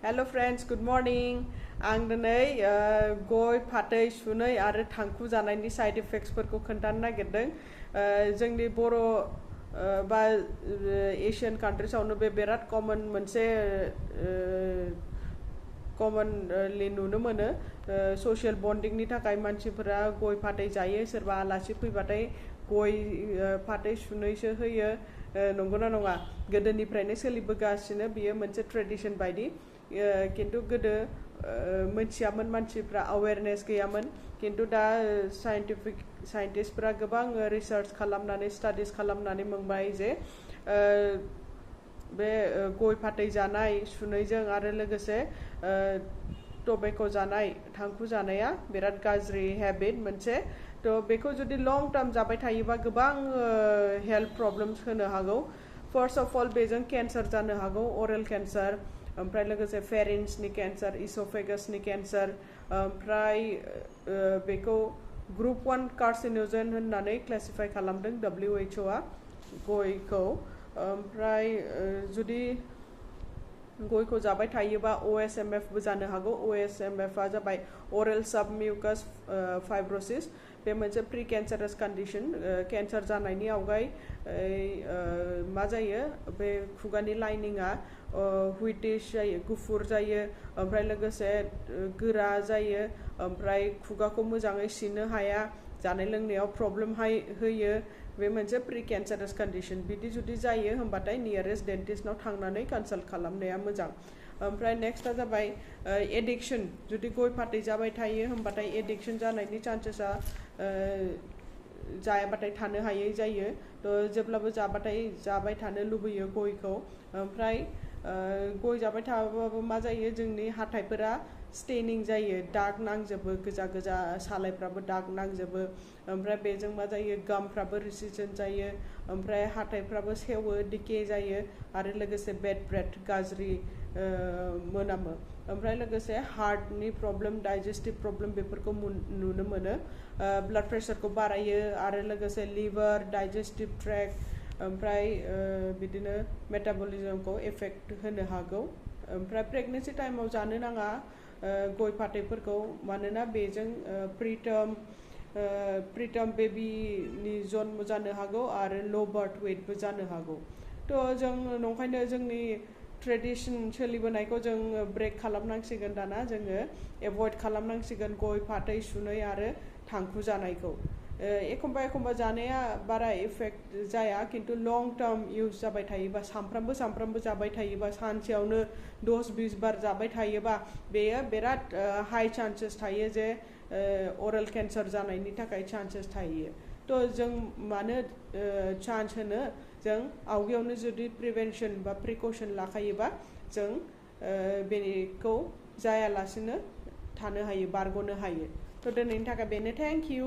Hello friends, good morning. आं दिनै गय फाथै सुनै आरो थांखु जानायनि साइड इफेक्ट्सफोरखौ खोन्थानो नागिरदों। जोंनि बर' बा एशियान कान्ट्रिसावनो बे बिराद कमन मोनसे कमनलि नुनो मोनो। ससियेल बन्डिंनि थाखाय मानसिफोरा गय फाथै जायो, सोरबा आलासि फैबाथाय गय फाथै सुनैसो होयो। नंगौना नङा? गोदोनिफ्रायनो सोलिबोगासिनो बियो मोनसे ट्रेडिशन बायदि। किन्तु गोदो मोनथियामोन मानसिफ्रा अवेरनेस गैयामोन। किन्तु दा साइन्टिस्टफ्रा गोबां रिसार्च खालामनानै स्टाडिज खालामनानै मोनबाय जे बे गय फाथै जानाय सुनैजों आरो लोगोसे टबेक' जानाय थांखु जानाया बिराद गाज्रि हेबिट मोनसे। थ' बेखौ जुदि लं टार्म जाबाय थायोबा गोबां हेल्थ प्रब्लेम्स होनो हागौ। फार्स्ट अफ अल बेजों केन्सार जानो हागौ, अरेल केन्सार, ओमफ्राय लोगोसे फेरिन्सनि केन्सार, इसोफेगासनि केन्सार, ओमफ्राय बेखौ ग्रुप 1 कार्सिनोजेन होननानै क्लासिफाइ खालामदों WHO आ गयखौ। ओमफ्राय जुदि गयखौ जाबाय थायोबा OSMF बो जानो हागौ। OSMF आ जाबाय अरेल सबमिउकास फाइब्रोसिस। बे मोनसे प्रि केन्सारास कन्डिशन। केन्सार जानायनि आवगाय मा जायो, बे खुगानि लाइनिंआ हुइटिश जायो, गुफुर जायो, ओमफ्राय लोगोसे गोरा जायो, ओमफ्राय खुगाखौ मोजाङै सिनो हाया, जानाय लोंनायाव प्रब्लेम होयो। बे मोनसे प्रि केन्सारास कन्डिशन। बिदि जुदि जायो होमबाथाय नियरेस्ट डेन्टिस्टनाव थांनानै कनसाल्ट खालामनाया मोजां। ओमफ्राय नेक्स्टआ जाबाय एडिक्शन। जुदि गय फाथै जाबाय थायो होमबाथाय एडिक्शन जानायनि चान्सेसा जायाबाथाय थानो हायै जायो। थ' जेब्लाबो जाबाय थानो लुबैयो गयखौ। ओमफ्राय गय जाबाय थाबाबो मा जायो, जोंनि हाथाइफोरा स्टेनिं जायो, दाग नांजोबो, गोजा गोजा सालायफ्राबो दाग नांजोबो। ओमफ्राय बेजों मा जायो, गामफ्राबो रेसिस्टेन्ट जायो, ओमफ्राय हाथाइफ्राबो सेवो, डिके जायो, आरो लोगोसे बेड ब्रेथ गाज्रि मोनामो। ओमफ्राय लोगोसे हार्टनि प्रब्लेम, डाइजेस्टिभ प्रब्लेम बेफोरखौ नुनो मोनो। ब्लाड प्रेसारखौ बारायो, आरो लोगोसे लिभार, डाइजेस्टिभ ट्रेक्ट, ओमफ्राय बिदिनो मेटाबलिज्मखौ एफेक्ट होनो हागौ। ओमफ्राय प्रेगनेन्सि टाइमाव जानो नाङा गय फाथैफोरखौ, मानोना बेजों प्रिटार्म बेबिनि जन्म जानो हागौ आरो ल' बार्थ वेटबो जानो हागौ। थ' जों नंखायनो जोंनि ट्रेडिशन सोलिबोनायखौ जों ब्रेक खालामनांसिगोन। दाना जोङो एभयड खालामनांसिगोन गय फाथै सुनै आरो थांखु जानायखौ। एखमबा जानाया बारा इफेक्ट जाया, किन्तु लं टार्म इउज जाबाय थायोबा, सानफ्रामबो जाबाय थायोबा, सानसेयावनो 10-20 बार जाबाय थायोबा, बेयो बिराद हाई चान्सेस थायो जे अरेल केन्सार जानायनि थाखाय चान्सेस थायो। थ' जों मानो चान्स होनो, जों आवगायावनो जुदि प्रिभेन्सन बा प्रिकसन लाखायोबा जों बेखौ जायालासिनो थानो हायो, बारग'नो हायो। थ' दिनैनि थाखाय बेनो। Thank you.